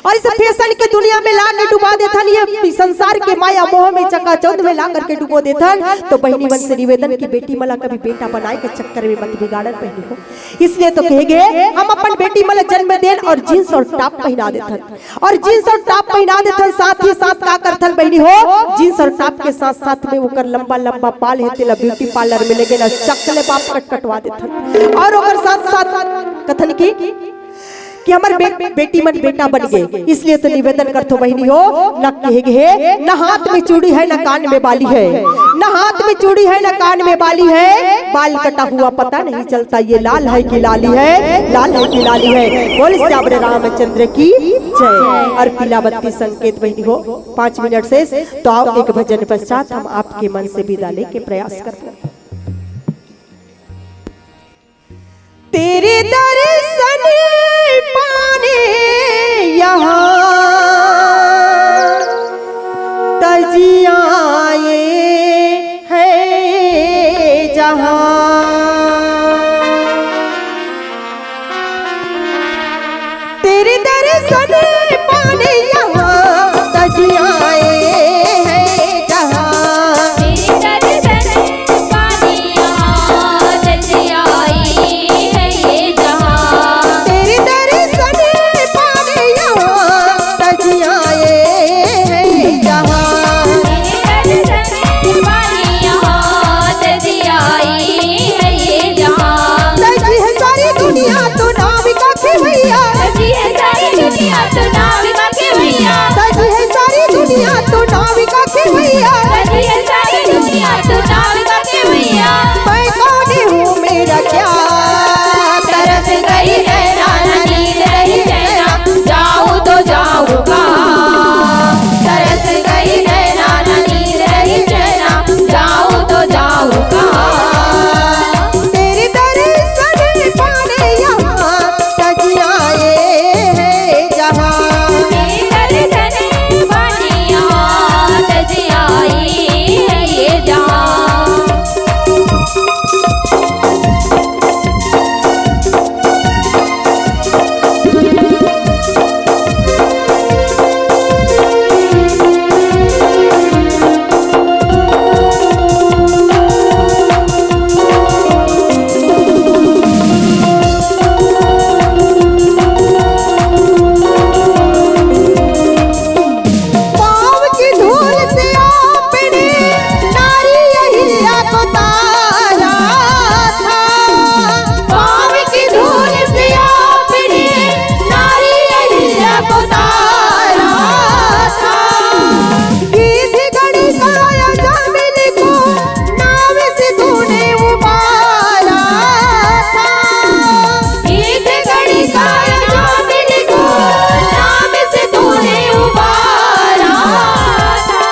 और इस फैशन के दुनिया में लाके डुबा देथन, ये संसार के माया मोह में चकाचौंध में ला करके डुबो देथन। तो बहिनी मन से निवेदन कि बेटी मन ला कभी बेटा बनाए के चक्कर में मत बिगाड़न बहिनी हो। इसलिए तो कहे गे, हम अपन बेटी मन ला जन्म देन और जींस और टॉप पहना देथन, और जींस और टॉप पहना देथन, साथ ही साथ का करथन बहिनी हो, जींस और टॉप के साथ साथ में ओकर लंबा लंबा बाल हे, तेला ब्यूटी पार्लर में लेगे ना, चकले बाप कट कटवा देथन, और ओकर साथ साथ कथन की कि हमर बे-, बेटी मन बेटा बन गे। इसलिए तो निवेदन करथो बहिनी हो, न कहे गे हे, न हाथ में चूड़ी है, न कान में बाली है, न हाथ में चूड़ी है, न कान में बाली है, बाल कटा हुआ पता नहीं चलता ये लाल है कि लाली है, लाल है कि लाली है। बोल सियावर रामचंद्र की जय। और पीला बत्ती संकेत बहिनी हो, पाँच मिनट शेष, तो आओ एक भजन पश्चात हम आपके मन से विदा लेके प्रयास करते हैं। तेरे दर्शन पाने यहाँ तजियाए है जहाँ। तेरे दर्शन पाने यहाँ तजियाए है जहाँ। तेरे दर्शन पाने यहाँ तजियाए है जहाँ। तेरे दर्शन पाने यहाँ तजियाए है जहाँ। तेरे दर्शन पाने यहाँ तजियाए है जहाँ। तजी है सारी दुनिया तो नाविका के भैया। तजी है सारी दुनिया तो नाविका के भैया। तजी है सारी दुनिया तो नाविका के भैया। तजी है सारी दुनिया तो नाविका के भैया। मैं कौन हूँ मेरा क्या, तरस गई नैना न नींद रही चैना, जाऊँ तो जाऊँ कहाँ। तरस गई नैना न नींद रही चैना, जाऊँ तो जाऊँ कहाँ। तेरे दर्शन पाने यहाँ तजियाए है जहाँ। तेरे दर्शन पाने यहाँ तजियाए है जहाँ। पाँव की धूल से आपने नारी अहिल्या को तारा था। पाँव की धूल से आपने नारी अहिल्या को तारा था। गीत गणित आया जामिन को नाव से तूने उबारा था। गीत गणित आया जामिन को नाव से तूने उबारा था।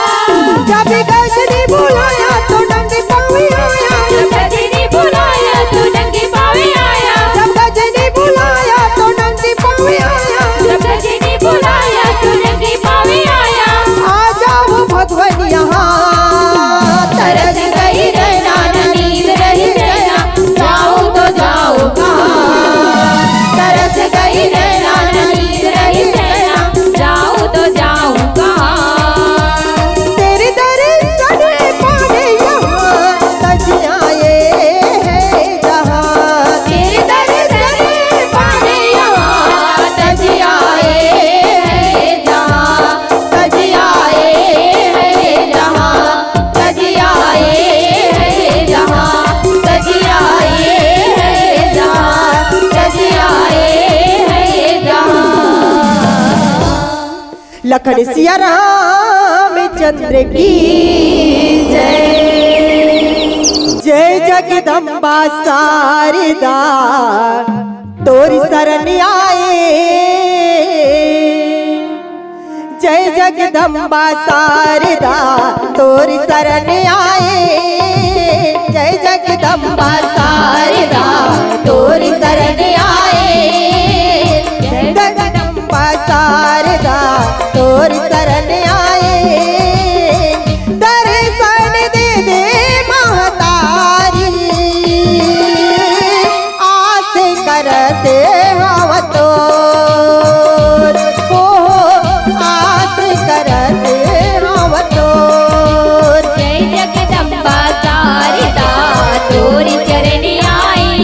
जब गजनी बुलाया तो नंगे पाँव आया। जब गजनी बुलाया तो नंगे पाँव आया। जब गजनी बुलाया तो नंगे पाँव आया। जब गजनी बुलाया तो नंगे पाँव आया। आ जाओ भगवान यहाँ। तरस गई नैना न नींद रही चैना, जाऊँ तो जाऊँ कहाँ। तरस गई नैना न नींद रही चैना, जाऊँ तो जाऊँ कहाँ। तेरे दर्शन पाने यहाँ तजियाए है जहाँ। तेरे दर्शन पाने यहाँ तजियाए है जहाँ। तजियाए है जहाँ। तजियाए है जहाँ। तजियाए है जहाँ। तजियाए है जहाँ। लखन सिया रामचंद्र की जय। जय जगदम्बा शारदा, तोरी शरण आए जगदम्बा शारदा तोर शरण आए, जय जगदम्बा शारदा तोर शरण आए, जय जगदम्बा शारदा तोर शरण आए। दर्शन दे दे महतारी, आस करत हव तोर, ओ, आस करत हव तोर। जय जगदम्बा शारदा तोर चरण आई,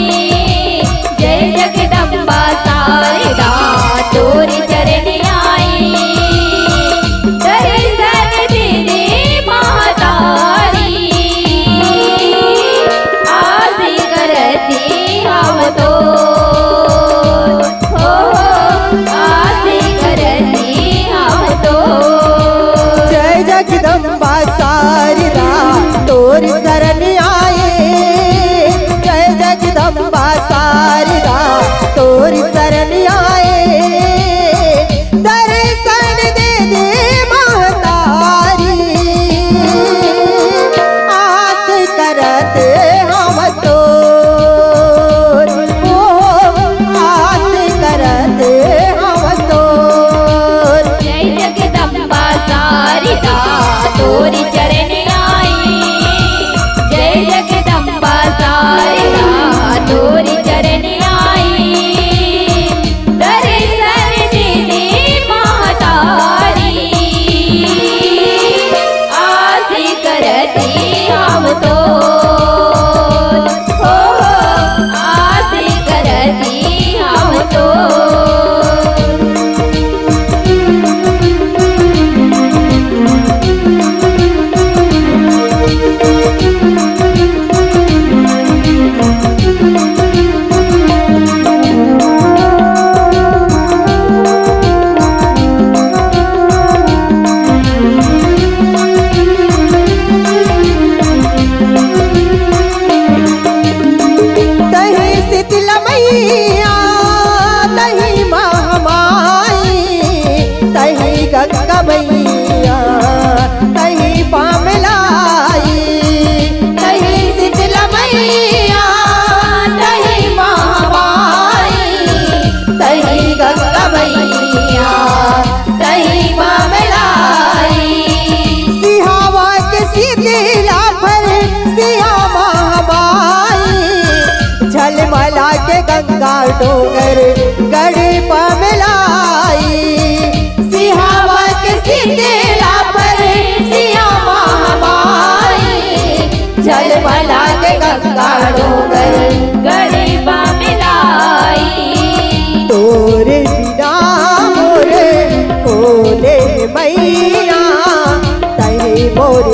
जय जगदम्बा शारदा तोर चरण आई। दर्शन दे दे महतारी, आस करती हव तोर, हो, हो, आस करती हव तोर। जय जगदम्बा शारदा तोर शरण आए, जय जगदम्बा शारदा तोर शरण आए। दर्शन दे दे महतारी, आस करत हव तोर, ओ, आस करत हव तोर। जय जगदम्बा शारदा तोर चरण आई, जय जगदम्बा शारदा तोर चरण आई। दर्शन दे दे महतारी, आस करती हव तोर, हो, हो, आस करती हव तोर। तहीं शीतला मैया, तहीं महामाई, तहीं गंगा मैया, तहीं पामलाई, तहीं शीतला मैया, तहीं महामाई, तहीं गंगा मैया, तहीं पामलाई। सिहावा के शीतला भर सिया महामाई, झलमला के गंगा डोंगर गढ़ पामलाई। सिहावा के शीतला भर सिया महामाई, झलमला के गंगा डोंगर गढ़ पामलाई। तोर बिना मोर कोने मैया, तहीं मोर